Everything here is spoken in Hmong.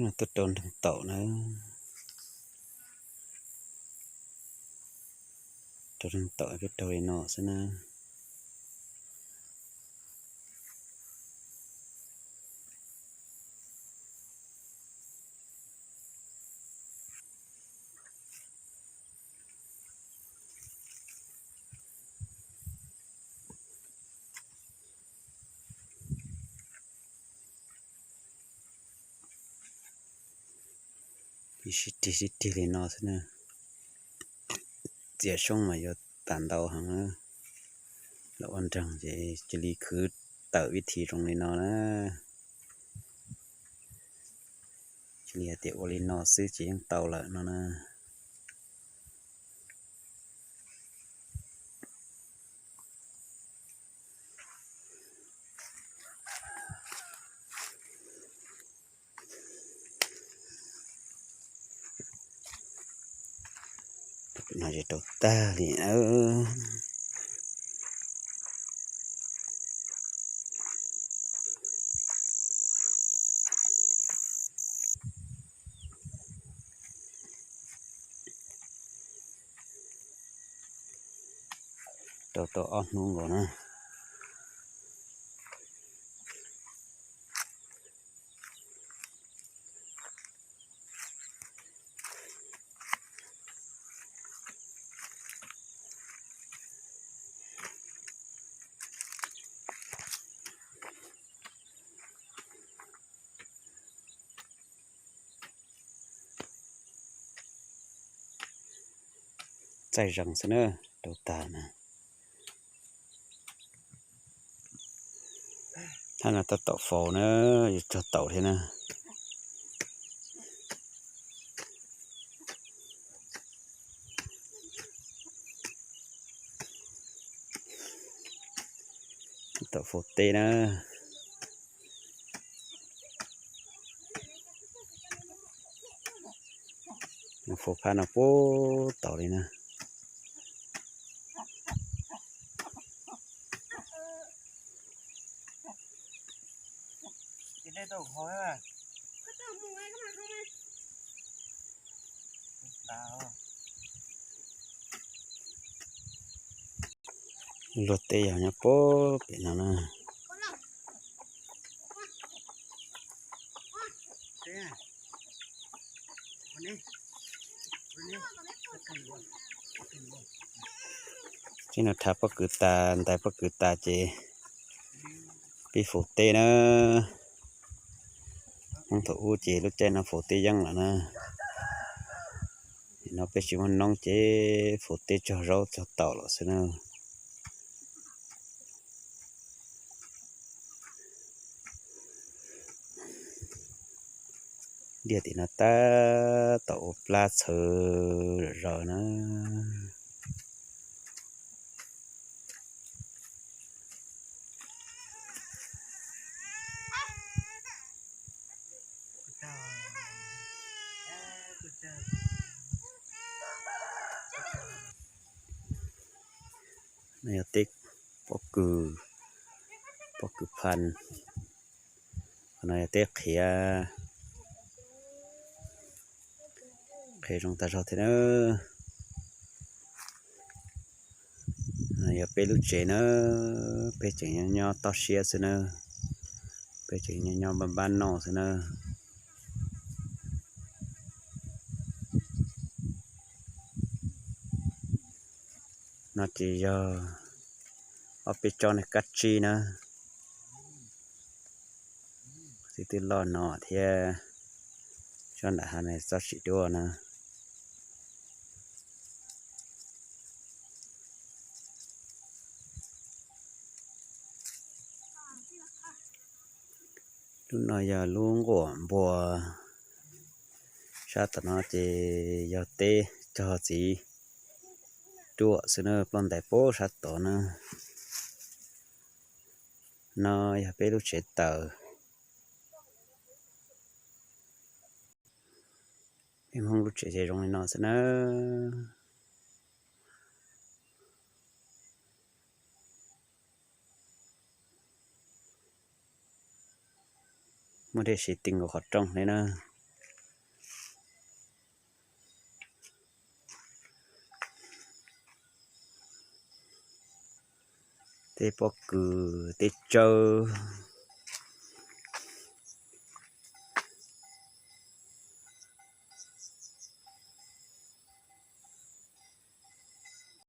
Tuaj rau nroog taum na. Rau nroog taum peb rau li no xwb na. Sib rig sib rig li no xwb na. Txiav xyoob mas yuav tas ntau heev. Los ua nroog ces cia li khwv tawm vib thi zoo li no na. Cia li hais tias ua li no xwb ces yeej tau lawm no na. No ces rau tag li. Rau tau ob hnub nkaus na. Txaij zees xwb na, rau tag na. Thaj no tab tom faus na, yuav txog taum thiab na. Tab tom faus teb na. Faus phab no puag taum li na. Luag teb yog nyob puag pem no na. Txij no rhav pob kws tas, ntais pob kws tas ces pib faus teb na. Hnub thaum ub ces lub caij no faus teb yeej lawm na. Nim no peb tsis muaj noob ces faus teb txog zaub txog taum lawm xwb na. Diaj tim no tab tom ua plab txhawv zom zaws na. No yog teb pob kws, pob kws phaj. Qhov no yog teb qhiav, qhiav zoo tag zog thiab na. Yog peb lub tsev na, peb tseem nyob nyob toj siab xwb na, peb tseem nyob nyob npab npab noj xwb na. No ces yog ob peb tsob niag kab tsib na, txiv twb loj no thiab, tsob nram hav no txob tsis duaj na. Lub no yog lub nquam npua, sab tom no ces yog teb cog txiv duaj xwb na, ploj ntais puag sab tod na. No yog peb lub tsev taws. Peb Hmoob lub tsev ces zoo li no xwb na. Muaj dej siv ti nkaus qhov rooj li na. Tej pob kws, tej tsawb.